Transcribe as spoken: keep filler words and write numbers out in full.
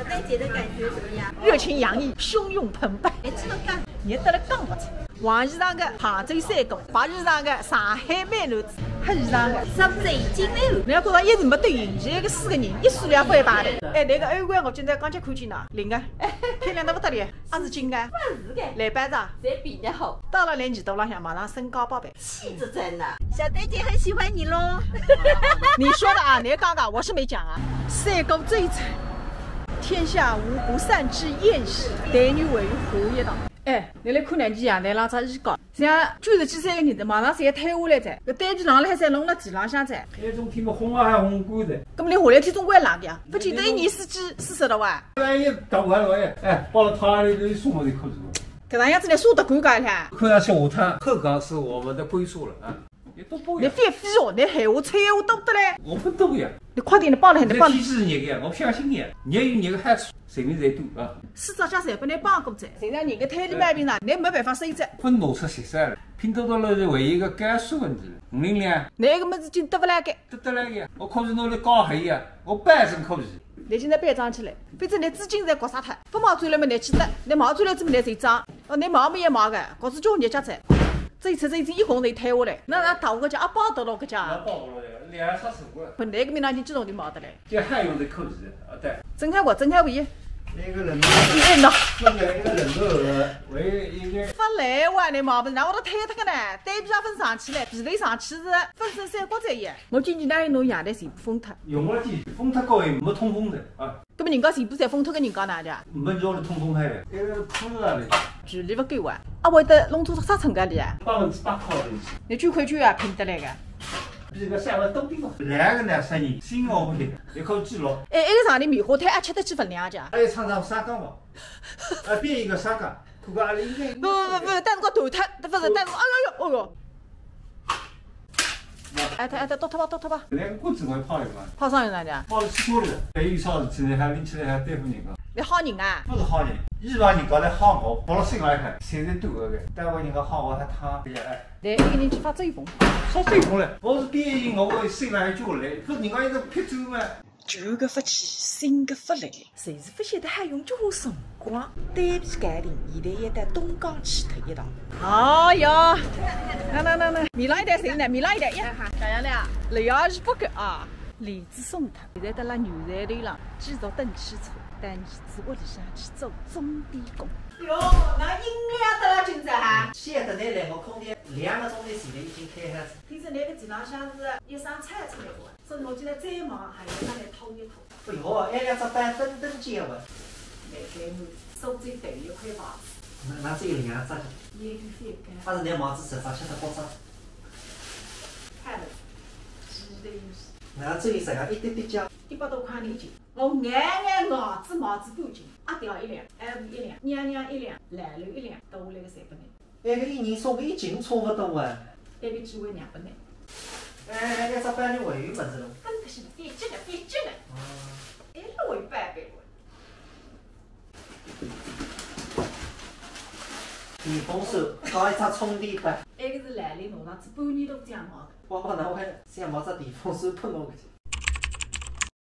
三姐的感觉怎么样？热情洋溢，汹涌澎湃。哎，这个干。热得来讲勿出。黄衣裳个杭州三哥，白衣裳个上海美男子，黑衣裳个。三姐已经没有。侬要觉着一直没对应，现在个四个人，一数两勿一样的。哎，那个欧冠我今朝刚刚看见呢，灵个，漂亮得不得了，还是金个，勿是个，蓝白个。侪比人家好。到了年纪大浪向，马上身价八百。 气质在那。小丹姐很喜欢你喽。你说的啊，你刚刚我是没讲啊。三哥最惨，天下无不散之宴席，待遇为何一档。哎，侬来看呢，侬阳台浪只衣架，像九十几岁个人的，马上侪要退下来哉，搿单皮浪了还侪弄了地浪向哉。埃种天么烘啊还烘干的。搿么侬下来天总归冷个呀，勿见得一年四季四十度哇。万一打完了，哎，哎，包了他那个送我的裤子。搿能样子侬舍得干干啦？看上去下趟口港是我们的归宿了啊。 侬都不要。侬别废话，侬闲话吹闲话多得嘞。我不多呀。侬快点，侬帮了，侬帮了。天气是热的，我相信你，热有热的好处，人民侪多啊。四只脚侪拨侬帮过哉，现在人个腿里毛病呢，侬没办法收着。分拿出十三了，拼多多了是唯一一个高手问题了，五零零。侬搿个物事进得勿来个。得得来个，我可是拿来搞黑呀，我保证可是。侬现在别装起来，反正侬资金侪刮杀脱，勿毛出来么侬去得，侬毛出来怎么侬就装？ 哦，侬买么也买个，搞出叫人家哉。这一次这一次一共侪退下来，那那大户个价，阿宝得了个价。那宝得了呀，两只手过来。本来个名堂已经几种就买得来。这还用得扣子啊？对。真开我，真开我也。那个人，哎，那那个一个人头，喂，应该。勿来哇，侬买勿，那我都退脱个呢，单皮也分上去了，皮头上去是分身三角哉也。我今年哪有侬阳台全部封脱？用勿了几，封脱高也没通风的啊。 搿么人家全部侪封脱个人家哪能啊？没叫侬通风开的，埃个铺子啊嘞。距离勿够啊，啊会得弄出啥成个哩啊？百分之百靠得起。侬九块九也拼得来个。比搿三万多点嘛，来个呢，生意，新毛病，一口气咯。哎，埃个场里棉花胎啊，吃得起分量啊？还有厂长啥讲嘛？啊，变一个啥讲？看看阿拉应该。不不不不，但是我头疼，不是，但是，哎呦呦，哦哟。 哎，他哎，他倒脱吧，倒脱吧。那个棍子我也泡一泡。泡上有哪家？泡了四天了，还有啥事体呢？还拎起来还对付人家。你好人啊？不是好人，一般人家来好我，跑了心来看，现在对我个，但我人家好我还他，哎呀哎。来，一个人去发追风。发追风了，我是别人我心里还就来，不是人家一个劈酒嘛。 旧个勿去，新个勿来，侪是勿晓得还用交关辰光。对勿起，改定，现在要到东江去脱一趟。哎呀，那那那那，米拉一袋谁呢？米拉一袋呀。哎哈，咋样了？六二一八个啊，李子送他，现在到了牛站头浪，继续等汽车，带儿子屋里向去做钟点工。哟，那音量到了今朝哈？现在来，我空调两个钟头前头已经开好了。听说那个地浪向是一上菜出来过。 所以我今朝再忙，还要拿来拖一拖。哎哟，埃两只板登登尖哇！来，给我收最短一块牌子。那，那只有两只。也有点干。但是侬牌子实在吃得过早。看了，是的，是。那只有实梗一点点价。一百多块钿一斤，我眼眼牙子牙子半斤，阿爹一两，阿婆一两，娘娘一两，老刘一两，到我来个侪拨侬。 埃个一人送个一斤差勿多啊。埃个机会让拨侬。哎，哎，哎，只板栗还有物事咯？分得清，别急个，别急个。哦。哎，还有板栗。电风扇，搞一只充电板。埃个是来年拿上去半年都讲好个。宝宝，那我还想买只电风扇拨侬个去。